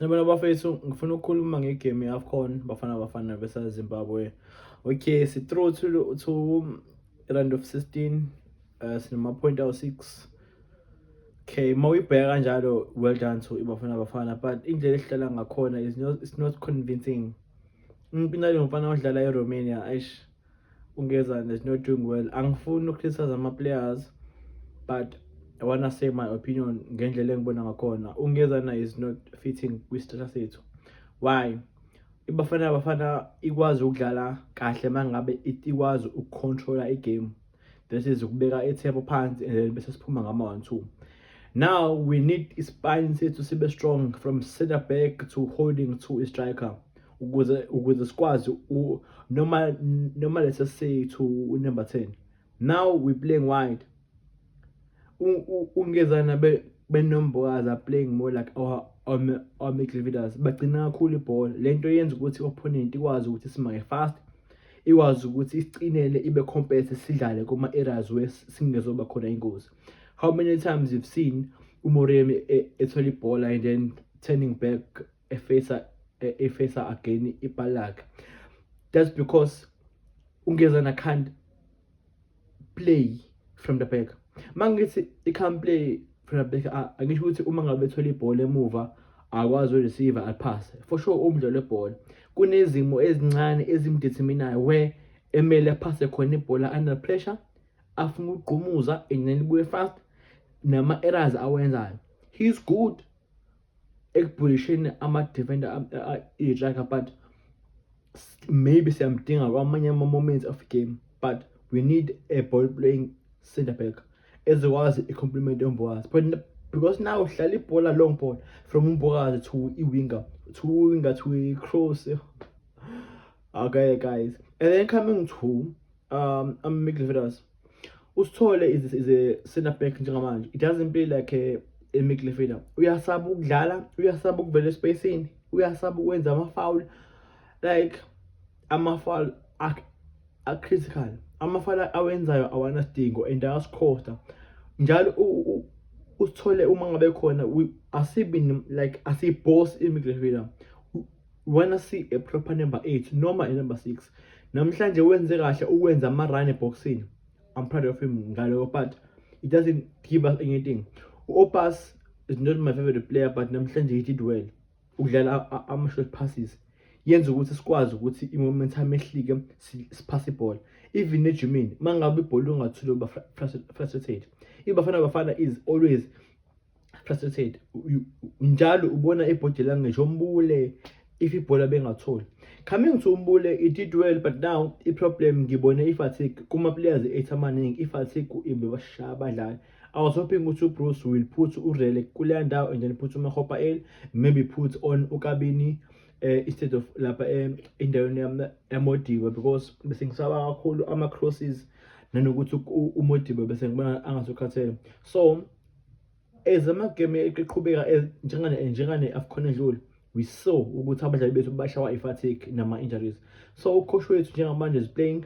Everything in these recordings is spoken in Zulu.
Sanibona bafethu, ngifuna ukukhuluma ngegame ye-AFCON, Bafana Bafana versus Zimbabwe. Okay, si-through to round of 16, sinama-point awu-6. Okay, uma uyibheka kanjalo, well done to iBafana Bafana, but indlela esidlala ngakhona is not, it's not convincing. Impinale ngumfana odlala eRomania, eish, uNgezana is not doing well. Angifuni ukucriticize ama-players, but I wanna say my opinion ngendlela engibona ngakhona. UNgezana is not fitting kwi-structure sethu. Why? IBafana Bafana ikwazi ukudlala kahle mangabe ikwazi ukucontrola igame. This is ukubeka i-tempo phansi and then bese siphuma ngama 1-2. Now we need ispine sethu sibe strong from center back to holding to striker ukuze sikwazi noma let's say to number 10. Now we playing wide. UNgezana benoMbokazi are playing more like our midfielders, bagcina kakhulu ibhola. Lento yenza ukuthi opponent ikwazi ukuthi simake fast, ikwazi ukuthi isicinele, ibe compact, sidlale kuma areas where singezoba khona ingozi. How many times you've seen uMoremi ethola ibhola and then turning back, efacea again ibhala lakhe? That's because uNgezana can't play from the back. Mangithi i can't play from the back, angisho ukuthi uma ngabe ethola ibhola emuva akwazi ureceive apass. For sure umdlalo webhola kunezimo ezincane ezimdeterminayo where emele aphase khona ibhola under pressure, afuna ukugqumuza and then libuye fast, nama errors awenzayo. He's good ekubulisheni ama-defender, i-striker, but maybe siyamdinga kwamanye ama-moments of game, but we need a ball playing center back ezokwazi i-complement uMbokazi, but because now uhlala ibhola, long ball from uMbokazi to i-winger, to winger to i-cross. Okay guys, and then coming to midfielders, uSithole is a center back njengamanje. It doesn't play like a midfielder. Uyasaba ukudlala, uyasaba ukuvela espacini, uyasaba ukwenza ama-foul, like ama-foul a-critical, ama-foul awenzayo awanasidingo and ayasicosta njalo. USithole uma ngabe khona, asibi like asiboss i-midfielder. We wanna see a proper number 8 noma a number 6. Namhlanje wenze kahle ukwenza ama-run eboxini, I'm proud of him ngaloko, but it doesn't give us anything. U-Opas is not my favorite player, but namhlanje he did well ukudlala ama-short passes, yenza ukuthi sikwazi ukuthi i-momentum ehlike, siphase ibhola even ejimini. Uma ngabe ibhola ungathuli, uba frustrated. IBafana Bafana is always frustrated njalo. Ubona ibody language oMbule if ibhola bengatholi. Coming to uMbule, it did well, but now i-problem ngibone i-fatigue kuma-players ethu amaningi. I-fatigue ibebashaya abadlali. I was hoping ukuthi uBroos will put uRele kuleya ndawo and then put uMakgopa el maybe put on uKabini instead of lapha endaweni yaModiba, because bese ngisaba kakhulu ama-crosses nanokuthi uModiba bese ngibona angasukhathele. So as amagame eqhubeka, njengane-AFCON edlule, we saw ukuthi abadlali bethu bashawa i-fatigue nama-injuries. So ucoach wethu njengamanje is playing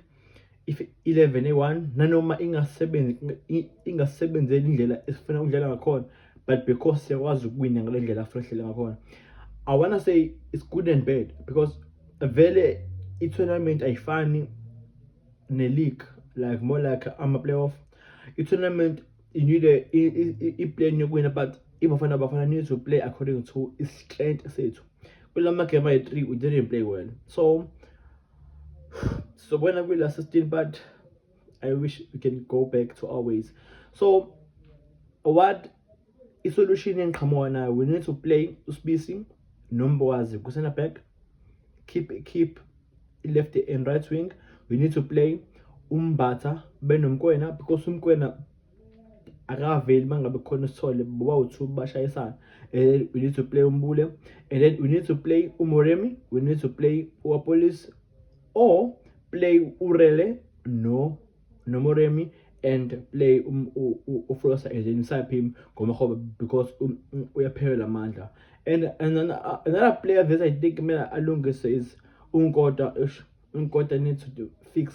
if 11 e1, nanoma ingasebenzi, ingasebenzeli indlela esifuna ukudlala ngakhona, but because siyakwazi ukuwina ngale ndlela afuna sihlele ngakhona. I wanna say it's good and bad, because vele i-tournament ayifani ne-league, like more like ama-playoff. I-tournament you need i-plan yokuwina, but iBafana Bafana need to play according to i-strength sethu. Kula game ayi-3 we didn't play well, so sobona kwila 16, but I wish we can go back to our ways. So what isolution engiqhamuka nayo, we need to play uSibisi noMbokazi ku-center back, keep left and right wing. We need to play uMbatha benoMokoena, because uMokoena akaveli mangabe khona uSithole, boba u-two bashayisana. And we need to play uMbule and then we need to play uMoremi, we need to play uAppollis, or play uRele no noMoremi and play uFoster and then inside him ngoMakgopa, because uyaphelelwa amandla. And then another player that I think kumele alungise is uNkota. UNkota needs to fix